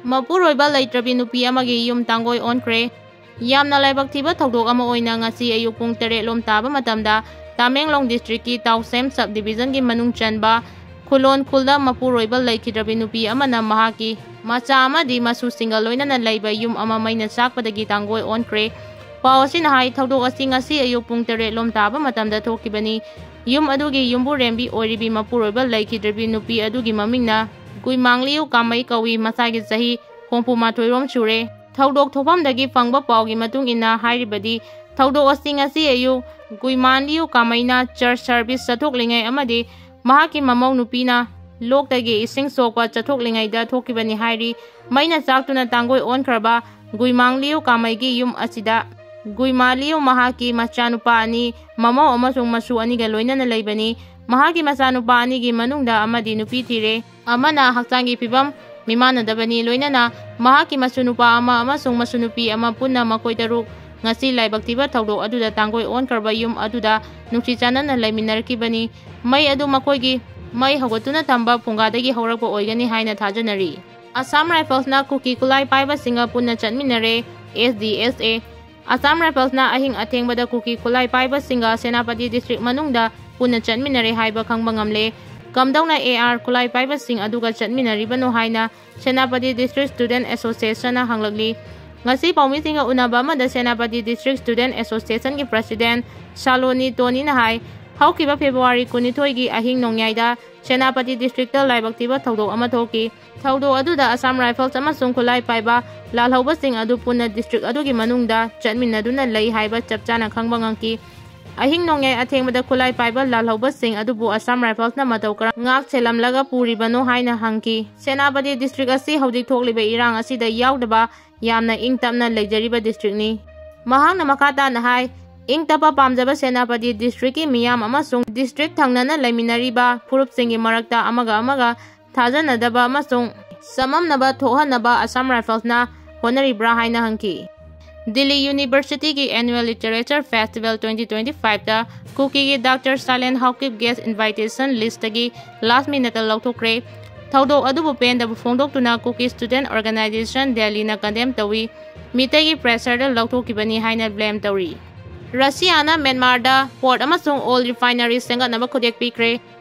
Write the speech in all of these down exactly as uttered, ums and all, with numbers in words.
ꯃꯄꯨꯔꯣꯏꯕ ꯂꯩꯇ꯭ꯔꯕꯤ ꯅꯨꯄꯤ ꯑꯃꯒꯤ ꯌꯨꯝ ꯇꯥꯡꯒꯣꯏ ꯑꯣꯟꯈ꯭ꯔꯦ꯫ ꯌꯥꯝꯅ ꯂꯥꯏꯕꯛ ꯊꯤꯕ ꯊꯧꯗꯣꯛ ꯑꯃ ꯑꯣꯏꯅ ꯉꯁꯤ ꯑꯌꯨꯛ ꯄꯨꯡ ꯇꯔꯦꯠ ꯂꯣꯝ ꯇꯥꯕ ꯃꯇꯝꯗ ꯇꯥꯃꯦꯡꯂꯣꯡ district ꯀꯤ ꯇꯥꯎꯁꯦꯝ sub division ꯒꯤ ꯃꯅꯨꯡ ꯆꯟꯕ ꯈꯨꯂꯣꯟ ꯈꯨꯜꯗ ꯃꯄꯨꯔꯣꯏꯕ ꯂꯩꯈꯤꯗ꯭ꯔꯕꯤ ꯅꯨꯄꯤ ꯑꯃꯅ ꯃꯍꯥꯛꯀꯤ ꯃꯆꯥ ꯑꯃꯗꯤ ꯃꯁꯨꯁꯤꯡꯒ ꯂꯣꯏꯅꯅ ꯂꯩꯕ ꯌꯨꯝ ꯑꯃ ꯃꯩꯅ ꯆꯥꯛꯄꯗꯒꯤ ꯇꯥꯡꯒꯣꯏ ꯑꯣꯟꯈ꯭ꯔꯦ꯫ ꯄꯥꯎ ꯑꯁꯤꯅ ꯍꯥꯏ, ꯊꯧꯗꯣꯛ ꯑꯁꯤ ꯉꯁꯤ ꯑꯌꯨꯛ ꯄꯨꯡ ꯇꯔꯦꯠ ꯂꯣꯝ ꯇꯥꯕ ꯃꯇꯝꯗ ꯊꯣꯛꯈꯤꯕꯅꯤ꯫ ꯌꯨꯝ ꯑꯗꯨꯒꯤ ꯌꯨꯝꯕꯨꯔꯦꯝꯕꯤ ꯑꯣꯏꯔꯤꯕꯤ ꯃꯄꯨꯔꯣꯏꯕ ꯂꯩꯈꯤꯗ꯭ꯔꯕꯤ ꯅꯨꯄꯤ ꯑꯗꯨꯒꯤ ꯃꯃꯤꯡꯅ ꯒꯨꯏꯃꯥꯡꯂꯤꯌꯨ ꯀꯥꯃꯩ ꯀꯧꯏ꯫ ꯃꯁꯥꯒꯤ ꯆꯍꯤ ꯍꯨꯝꯐꯨ ꯃꯥꯊꯣꯏ ꯔꯣꯝ ꯁꯨꯔꯦ꯫ ꯊꯧꯗꯣꯛ ꯊꯣꯛꯐꯝꯗꯒꯤ ꯐꯪꯕ ꯄꯥꯎꯒꯤ ꯃꯇꯨꯡ ꯏꯟꯅ ꯍꯥꯏꯔꯤꯕꯗꯤ, ꯊꯧꯗꯣꯛ ꯑꯁꯤ ꯉꯁꯤ ꯑꯌꯨꯛ ꯒꯨꯏꯃꯥꯡꯂꯤꯌꯨ ꯀꯥꯃꯩꯅ church service ꯆꯠꯊꯣꯛꯂꯤꯉꯩ ꯑꯃꯗꯤ ꯃꯍꯥꯛꯀꯤ ꯃꯃꯧ ꯅꯨꯄꯤꯅ ꯂꯣꯛꯇꯒꯤ ꯏꯁꯤꯡ ꯁꯣꯛꯄ ꯆꯠꯊꯣꯛꯂꯤꯉꯩꯗ ꯊꯣꯛꯈꯤꯕꯅꯤ ꯍꯥꯏꯔꯤ꯫ ꯃꯩꯅ ꯆꯥꯛꯇꯨꯅ ꯇꯥꯡꯒꯣꯏ ꯑꯣꯟꯈ꯭ꯔꯕ ꯒꯨꯏꯃꯥꯡꯂꯤꯌꯨ ꯀꯥꯃꯩꯒꯤ ꯌꯨꯝ ꯑꯁꯤꯗ ꯒꯨꯏꯃꯥꯡꯂꯤꯌꯨ ꯃꯍꯥꯛꯀꯤ ꯃꯆꯥꯅꯨꯄꯥ ꯑꯅꯤ, ꯃꯃꯧ ꯑꯃꯁꯨꯡ ꯃꯁꯨ ꯑꯅꯤꯒ ꯂꯣꯏꯅꯅ ꯂꯩꯕꯅꯤ꯫ ꯃꯍꯥꯛꯀꯤ ꯃꯆꯥꯅꯨꯄꯥ ꯑꯅꯤꯒꯤ ꯃꯅꯨꯡꯗ ꯑꯃꯗꯤ ꯅꯨꯄꯤ ꯊꯤꯔꯦ꯫ ꯑꯃꯅ ꯍꯛꯆꯥꯡꯒꯤ ꯐꯤꯕꯝ ꯃꯤꯃꯥꯟꯅꯗꯕꯅꯤ, ꯂꯣꯏꯅꯅ ꯃꯍꯥꯛꯀꯤ ꯃꯁꯨ ꯅꯨꯄꯥ ꯑꯃ ꯑꯃꯁꯨꯡ ꯃꯁꯨ ꯅꯨꯄꯤ ꯑꯃ, ꯄꯨꯟꯅ ꯃꯈꯣꯏ ꯇꯔꯨꯛ ꯉꯁꯤ ꯂꯥꯏꯕꯛ ꯊꯤꯕ ꯊꯧꯗꯣꯛ ꯑꯗꯨꯗ ꯇꯥꯡꯒꯣꯏ ꯑꯣꯟꯈ꯭ꯔꯕ ꯌꯨꯝ ꯑꯗꯨꯗ ꯅꯨꯡꯁꯤ ꯆꯥꯟꯅꯅ ꯂꯩꯃꯤꯟꯅꯔꯛꯈꯤꯕꯅꯤ꯫ ꯃꯩ ꯑꯗꯨ ꯃꯈꯣꯏꯒꯤ ꯃꯩ ꯍꯧꯒꯠꯇꯨꯅ ꯊꯝꯕ ꯐꯨꯡꯒꯥꯗꯒꯤ ꯍꯧꯔꯛꯄ ꯑꯣꯏꯒꯅꯤ ꯍꯥꯏꯅ ꯊꯥꯖꯅꯔꯤ꯫ Assam Rifles ꯅ ꯀꯨꯀꯤ ꯈꯨꯠꯂꯥꯏ ꯄꯥꯏꯕꯁꯤꯡꯒ ꯄꯨꯟꯅ ꯆꯠꯃꯤꯟꯅꯔꯦ꯫ S D S A꯫ Assam Rifles ꯅ ꯑꯍꯤꯡ ꯑꯊꯦꯡꯕꯗ ꯀꯨꯀꯤ ꯈꯨꯠꯂꯥꯏ ꯄꯥꯏꯕꯁꯤꯡꯒ ꯁꯦꯅꯥꯄꯇꯤ district ꯃꯅꯨꯡꯗ ꯄꯨꯟꯅ ꯆꯠꯃꯤꯟꯅꯔꯦ ꯍꯥꯏꯕ ꯈꯪꯕ ꯉꯝꯂꯦ꯫ ꯀꯝꯗꯧꯅ A R ꯈꯨꯠꯂꯥꯏ ꯄꯥꯏꯕꯁꯤꯡ ꯑꯗꯨꯒ ꯆꯠꯃꯤꯟꯅꯔꯤꯕꯅꯣ ꯍꯥꯏꯅ ꯁꯦꯅꯥꯄꯇꯤ District Student Association ꯅ ꯍꯪꯂꯛꯂꯤ꯫ ꯉꯁꯤ ꯄꯥꯎꯃꯤꯁꯤꯡꯒ ꯎꯅꯕ ꯑꯃꯗ ꯁꯦꯅꯥꯄꯇꯤ District Student Association ꯒꯤ President ꯁꯥꯂꯣꯅꯤ ꯇꯣꯅꯤꯅ ꯍꯥꯏ, ꯍꯧꯈꯤꯕ February ꯀꯨꯟꯅꯤꯊꯣꯏꯒꯤ ꯑꯍꯤꯡ ꯅꯣꯡꯌꯥꯏꯗ ꯁꯦꯅꯥꯄꯇꯤ district ꯇ ꯂꯥꯏꯕꯛ ꯊꯤꯕ ꯊꯧꯗꯣꯛ ꯑꯃ ꯊꯣꯛꯈꯤ꯫ ꯊꯧꯗꯣꯛ ꯑꯗꯨꯗ Assam Rifles ꯑꯃꯁꯨꯡ ꯈꯨꯠꯂꯥꯏ ꯄꯥꯏꯕ ꯂꯥꯜꯍꯧꯕꯁꯤꯡ ꯑꯗꯨ ꯄꯨꯟꯅ district ꯑꯗꯨꯒꯤ ꯃꯅꯨꯡꯗ ꯆꯠꯃꯤꯟꯅꯗꯨꯅ ꯂꯩ ꯍꯥꯏꯕ ꯆꯞ ꯆꯥꯅ ꯈꯪꯕ ꯉꯝꯈꯤ꯫ ꯑꯍꯤꯡ ꯅꯣꯡꯌꯥꯏ ꯑꯊꯦꯡꯕꯗ ꯈꯨꯠꯂꯥꯏ ꯄꯥꯏꯕ ꯂꯥꯜꯍꯧꯕꯁꯤꯡ ꯑꯗꯨꯕꯨ Assam Rifles ꯅ ꯃꯇꯧ ꯀꯔꯝ ꯉꯥꯛ ꯁꯦꯜꯂꯝꯂꯒ ꯄꯨꯔꯤꯕꯅꯣ ꯍꯥꯏꯅ ꯍꯪꯈꯤ꯫ ꯁꯦꯅꯥꯄꯇꯤ district ꯑꯁꯤ ꯍꯧꯖꯤꯛ ꯊꯣꯛꯂꯤꯕ ꯏꯔꯥꯡ ꯑꯁꯤꯗ ꯌꯥꯎꯗꯕ ꯌꯥꯝꯅ ꯏꯪ ꯇꯞꯅ ꯂꯩꯖꯔꯤꯕ district ꯅꯤ꯫ ꯃꯍꯥꯛꯅ ꯃꯈꯥ ꯇꯥꯅ ꯍꯥꯏ, ꯏꯪ ꯇꯞꯄ ꯄꯥꯝꯖꯕ ꯁꯦꯅꯥꯄꯇꯤ district ꯀꯤ ꯃꯤꯌꯥꯝ ꯑꯃꯁꯨꯡ district ꯊꯪꯅꯅ ꯂꯩꯃꯤꯟꯅꯔꯤꯕ ꯐꯨꯔꯨꯞꯁꯤꯡꯒꯤ ꯃꯔꯛꯇ ꯑꯃꯒ ꯑꯃꯒ ꯊꯥꯖꯅꯗꯕ ꯑꯃꯁꯨꯡ ꯆꯃꯝꯅꯕ ꯊꯣꯛꯍꯟꯅꯕ Assam Rifles ꯅ ꯍꯣꯠꯅꯔꯤꯕ꯭ꯔꯥ ꯍꯥꯏꯅ ꯍꯪꯈꯤ꯫ ꯗꯤꯜꯂꯤ University ꯒꯤ Annual Literature Festival twenty twenty-five ꯇ ꯀꯨꯀꯤꯒꯤ Doctor Silent Haokip guest invitation list ꯇꯒꯤ last minute ꯇ ꯂꯧꯊꯣꯛꯈ꯭ꯔꯦ꯫ ꯊꯧꯗꯣꯛ ꯑꯗꯨꯕꯨ ꯄꯦꯟꯗꯕ ꯐꯣꯡꯗꯣꯛꯇꯨꯅ Kuki Student Organisation Delhi ꯅ condemn ꯇꯧꯏ, ꯃꯤꯇꯩꯒꯤ pressureꯗ ꯂꯧꯊꯣꯛꯈꯤꯕꯅꯤ ꯍꯥꯏꯅ blame ꯇꯧꯔꯤ꯫ ꯔꯁꯤꯌꯥꯅ ꯃ꯭ꯌꯥꯟꯃꯥꯔꯗ port ꯑꯃꯁꯨꯡ oil refinery ꯁꯦꯝꯒꯠꯅꯕ ꯈꯨꯗꯦꯛ ꯄꯤꯈ꯭ꯔꯦ꯫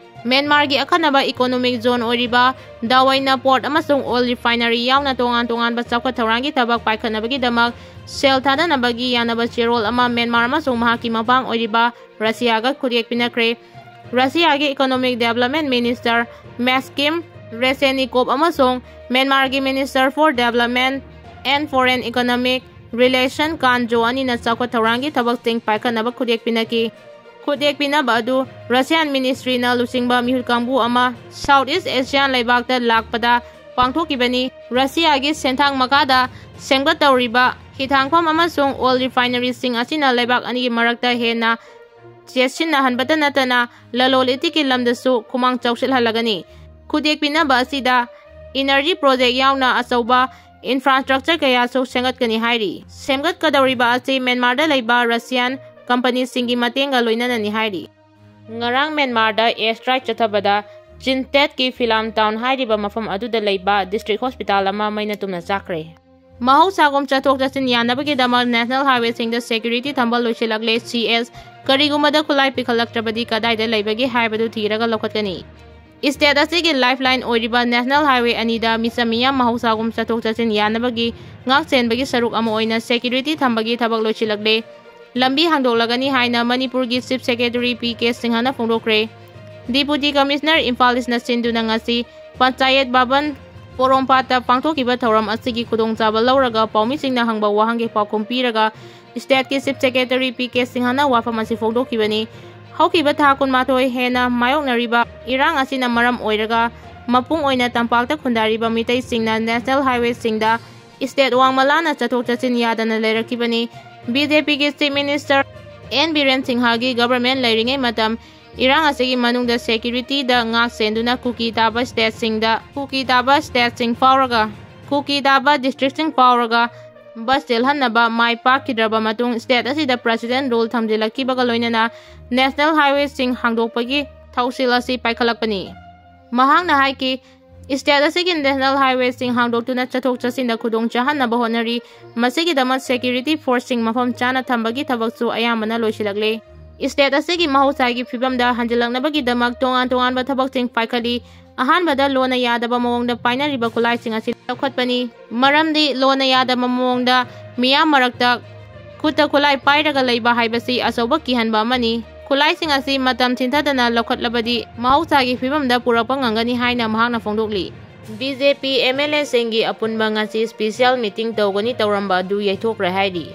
ꯃ꯭ꯌꯥꯟꯃꯥꯔꯒꯤ ꯑꯈꯟꯅꯕ economic zone ꯑꯣꯏꯔꯤꯕ ꯗꯥꯋꯩꯅ port ꯑꯃꯁꯨꯡ oil refinery ꯌꯥꯎꯅ ꯇꯣꯉꯥꯟ ꯇꯣꯉꯥꯟꯕ ꯆꯥꯎꯈꯠ ꯊꯧꯔꯥꯡꯒꯤ ꯊꯕꯛ ꯄꯥꯏꯈꯠꯅꯕꯒꯤꯗꯃꯛ ꯁꯦꯜ ꯊꯥꯗꯅꯕꯒꯤ ꯌꯥꯅꯕ ꯆꯦꯔꯣꯜ ꯑꯃ ꯃ꯭ꯌꯥꯟꯃꯥꯔ ꯑꯃꯁꯨꯡ ꯃꯍꯥꯛꯀꯤ ꯃꯄꯥꯡ ꯑꯣꯏꯔꯤꯕ ꯔꯁꯤꯌꯥꯒ ꯈꯨꯗꯦꯛ ꯄꯤꯅꯈ꯭ꯔꯦ꯫ ꯔꯁꯤꯌꯥꯒꯤ economic development minister Maxim Reshetnikov ꯑꯃꯁꯨꯡ ꯃ꯭ꯌꯥꯟꯃꯥꯔꯒꯤ minister for development and foreign economic relation ꯀꯥꯟ ꯖꯣ ꯑꯅꯤꯅ ꯆꯥꯎꯈꯠ ꯊꯧꯔꯥꯡꯒꯤ ꯊꯕꯛꯁꯤꯡ ꯄꯥꯏꯈꯠꯅꯕ ꯈꯨꯗꯦꯛ ꯄꯤꯅꯈꯤ꯫ ꯈꯨꯗꯦꯛ ꯄꯤꯅꯕ ꯑꯗꯨ Russian ministryꯅ ꯂꯨꯆꯤꯡꯕ ꯃꯤꯍꯨꯠ ꯀꯥꯡꯕꯨ ꯑꯃ South East Asian ꯂꯩꯕꯥꯛꯇ ꯂꯥꯛꯄꯗ ꯄꯥꯡꯊꯣꯛꯈꯤꯕꯅꯤ꯫ ꯔꯁꯤꯌꯥꯒꯤ ꯁꯦꯟꯊꯥꯡ ꯃꯈꯥꯗ ꯁꯦꯝꯒꯠꯇꯧꯔꯤꯕ ꯍꯤꯊꯥꯡꯐꯝ ꯑꯃꯁꯨꯡ oil refineryꯁꯤꯡ ꯑꯁꯤꯅ ꯂꯩꯕꯥꯛ ꯑꯅꯤꯒꯤ ꯃꯔꯛꯇ ꯍꯦꯟꯅ ꯆꯦꯠꯁꯤꯟꯅꯍꯟꯕꯇ ꯅꯠꯇꯅ ꯂꯂꯣꯟ ꯏꯇꯤꯛꯀꯤ ꯂꯝꯗꯁꯨ ꯈꯨꯃꯥꯡ ꯆꯥꯎꯁꯤꯜꯍꯜꯂꯒꯅꯤ꯫ ꯈꯨꯗꯦꯛ ꯄꯤꯅꯕ ꯑꯁꯤꯗ energy project ꯌꯥꯎꯅ ꯑꯆꯧꯕ infrastructure ꯀꯌꯥꯁꯨ ꯁꯦꯝꯒꯠꯀꯅꯤ ꯍꯥꯏꯔꯤ꯫ ꯁꯦꯝꯒꯠꯀꯗꯧꯔꯤꯕ ꯑꯁꯤ ꯃ꯭ꯌꯥꯟꯃꯥꯔꯗ ꯂꯩꯕ Russian companyꯁꯤꯡꯒꯤ ꯃꯇꯦꯡꯒ ꯂꯣꯏꯅꯅꯅꯤ ꯍꯥꯏꯔꯤ꯫ ꯉꯔꯥꯡ ꯃ꯭ꯌꯥꯟꯃꯥꯔꯗ air strike ꯆꯠꯊꯕꯗ ꯆꯤꯟꯇꯦꯠꯀꯤ ꯐꯤꯂꯥꯝ ꯇꯥꯎꯟ ꯍꯥꯏꯔꯤꯕ ꯃꯐꯝ ꯑꯗꯨꯗ ꯂꯩꯕ district hospital ꯑꯃ ꯃꯩꯅ ꯇꯨꯝꯅ ꯆꯥꯛꯈ꯭ꯔꯦ꯫ ꯃꯍꯧꯁꯥꯒꯨꯝ ꯆꯠꯊꯣꯛ ꯆꯠꯁꯤꯟ ꯌꯥꯅꯕꯒꯤꯗꯃꯛ national highwayꯁꯤꯡꯗ security ꯊꯝꯕ ꯂꯣꯏꯁꯤꯜꯂꯛꯂꯦ꯫ ꯁꯤ ꯑꯦꯁ ꯀꯔꯤꯒꯨꯝꯕꯗ ꯈꯨꯠꯂꯥꯏ ꯄꯤꯈꯠꯂꯛꯇ꯭ꯔꯕꯗꯤ ꯀꯗꯥꯏꯗ ꯂꯩꯕꯒꯦ ꯍꯥꯏꯕꯗꯨ ꯊꯤꯔꯒ ꯂꯧꯈꯠꯀꯅꯤ꯫ State ꯑꯁꯤꯒꯤ lifeline ꯑꯣꯏꯔꯤꯕ national highway ꯑꯅꯤꯗ ꯃꯤꯆꯝ ꯃꯤꯌꯥꯝ ꯃꯍꯧꯁꯥꯒꯨꯝ ꯆꯠꯊꯣꯛ ꯆꯠꯁꯤꯟ ꯌꯥꯅꯕꯒꯤ ꯉꯥꯛ ꯁꯦꯟꯕꯒꯤ ꯁꯔꯨꯛ ꯑꯃ ꯑꯣꯏꯅ security ꯊꯝꯕꯒꯤ ꯊꯕꯛ ꯂꯣꯏꯁꯤꯜꯂꯛꯂꯦ꯫ ꯂꯝꯕꯤ ꯍꯥꯡꯗꯣꯛꯂꯒꯅꯤ ꯍꯥꯏꯅ ꯃꯅꯤꯄꯨꯔꯒꯤ Chief Secretary ꯄꯤ ꯀꯦ ꯁꯤꯡꯍꯅ ꯐꯣꯡꯗꯣꯛꯈ꯭ꯔꯦ꯫ Deputy Commissioner ꯏꯝꯐꯥꯜ ꯏꯁꯅ ꯁꯤꯟꯗꯨꯅ ꯉꯁꯤ ꯄꯟꯆꯥꯌꯠ ꯚꯕꯟ ꯄꯣꯔꯣꯝꯄꯥꯠꯇ ꯄꯥꯡꯊꯣꯛꯈꯤꯕ ꯊꯧꯔꯝ ꯑꯁꯤꯒꯤ ꯈꯨꯗꯣꯡꯆꯥꯕ ꯂꯧꯔꯒ ꯄꯥꯎꯃꯤꯁꯤꯡꯅ ꯍꯪꯕ ꯋꯥꯍꯪꯒꯤ ꯄꯥꯎꯈꯨꯝ ꯄꯤꯔꯒ stateꯀꯤ Chief Secretary ꯄꯤ ꯀꯦ ꯁꯤꯡꯍꯅ ꯋꯥꯐꯝ ꯑꯁꯤ ꯐꯣꯡꯗꯣꯛꯈꯤꯕꯅꯤ꯫ ꯍꯧꯈꯤꯕ ꯊꯥ ꯀꯨꯟꯃꯥꯊꯣꯏ ꯍꯦꯟꯅ ꯃꯥꯌꯣꯛꯅꯔꯤꯕ ꯏꯔꯥꯡ ꯑꯁꯤꯅ ꯃꯔꯝ ꯑꯣꯏꯔꯒ ꯃꯄꯨꯡ ꯑꯣꯏꯅ ꯇꯝꯄꯥꯛꯇ ꯈꯨꯟꯗꯥꯔꯤꯕ ꯃꯤꯇꯩꯁꯤꯡꯅ national highwayꯁꯤꯡꯗ state ꯋꯥꯡꯃ ꯂꯥꯟꯅ ꯆꯠꯊꯣꯛ ꯆꯠꯁꯤꯟ ꯌꯥꯗꯅ ꯂꯩꯔꯛꯈꯤꯕꯅꯤ꯫ ꯕꯤ ꯖꯦ ꯄꯤꯒꯤ Chief Minister ꯑꯦꯟ ꯕꯤꯔꯦꯟ ꯁꯤꯡꯍꯒꯤ government ꯂꯩꯔꯤꯉꯩ ꯃꯇꯝ ꯏꯔꯥꯡ ꯑꯁꯤꯒꯤ ꯃꯅꯨꯡꯗ securityꯗ ꯉꯥꯛ ꯁꯦꯟꯗꯨꯅ ꯀꯨꯀꯤ ꯇꯥꯕ stateꯁꯤꯡꯗ, ꯀꯨꯀꯤ ꯇꯥꯕ stateꯁꯤꯡ ꯐꯥꯎꯔꯒ, ꯀꯨꯀꯤ ꯇꯥꯕ districtꯁꯤꯡ ꯐꯥꯎꯔꯒ bus ꯆꯦꯜꯍꯟꯅꯕ ꯃꯥꯏ ꯄꯥꯛꯈꯤꯗ꯭ꯔꯕ ꯃꯇꯨꯡ state ꯑꯁꯤꯗ president rule ꯊꯝꯖꯤꯜꯂꯛꯈꯤꯕꯒ ꯂꯣꯏꯅꯅ national highwayꯁꯤꯡ ꯍꯥꯡꯗꯣꯛꯄꯒꯤ ꯊꯧꯁꯤꯜ ꯑꯁꯤ ꯄꯥꯏꯈꯠꯂꯛꯄꯅꯤ꯫ ꯃꯍꯥꯛꯅ ꯍꯥꯏꯈꯤ, State ꯑꯁꯤꯒꯤ national highwayꯁꯤꯡ ꯍꯥꯡꯗꯣꯛꯇꯨꯅ ꯆꯠꯊꯣꯛ ꯆꯠꯁꯤꯟꯗ ꯈꯨꯗꯣꯡ ꯆꯥꯍꯟꯅꯕ ꯍꯣꯠꯅꯔꯤ꯫ ꯃꯁꯤꯒꯤꯗꯃꯛ security forceꯁꯤꯡ ꯃꯐꯝ ꯆꯥꯅ ꯊꯝꯕꯒꯤ ꯊꯕꯛꯁꯨ ꯑꯌꯥꯝꯕꯅ ꯂꯣꯏꯁꯤꯜꯂꯛꯂꯦ꯫ State ꯑꯁꯤꯒꯤ ꯃꯍꯧꯁꯥꯒꯤ ꯐꯤꯕꯝꯗ ꯍꯟꯖꯤꯜꯂꯛꯅꯕꯒꯤꯗꯃꯛ ꯇꯣꯉꯥꯟ ꯇꯣꯉꯥꯟꯕ ꯊꯕꯛꯁꯤꯡ ꯄꯥꯏꯈꯠꯂꯤ꯫ ꯑꯍꯥꯟꯕꯗ ꯂꯣꯟꯅ ꯌꯥꯗꯕ ꯃꯑꯣꯡꯗ ꯄꯥꯏꯅꯔꯤꯕ ꯈꯨꯠꯂꯥꯏꯁꯤꯡ ꯑꯁꯤ ꯂꯧꯈꯠꯄꯅꯤ꯫ ꯃꯔꯝꯗꯤ ꯂꯣꯟꯅ ꯌꯥꯗꯕ ꯃꯑꯣꯡꯗ ꯃꯤꯌꯥꯝ ꯃꯔꯛꯇ ꯈꯨꯠꯇ ꯈꯨꯠꯂꯥꯏ ꯄꯥꯏꯔꯒ ꯂꯩꯕ ꯍꯥꯏꯕꯁꯤ ꯑꯆꯧꯕ ꯀꯤꯍꯟꯕ ꯑꯃꯅꯤ꯫ ꯈꯨꯠꯂꯥꯏꯁꯤꯡ ꯑꯁꯤ ꯃꯇꯝ ꯊꯤꯟꯊꯗꯅ ꯂꯧꯈꯠꯂꯕꯗꯤ ꯃꯍꯧꯁꯥꯒꯤ ꯐꯤꯕꯝꯗ ꯄꯨꯔꯛꯄ ꯉꯝꯒꯅꯤ ꯍꯥꯏꯅ ꯃꯍꯥꯛꯅ ꯐꯣꯡꯗꯣꯛꯂꯤ꯫ BJP MLAꯁꯤꯡꯒꯤ ꯑꯄꯨꯟꯕ ꯉꯁꯤ special meeting ꯇꯧꯒꯅꯤ ꯇꯧꯔꯝꯕ ꯑꯗꯨ ꯌꯩꯊꯣꯛꯈ꯭ꯔꯦ ꯍꯥꯏꯔꯤ꯫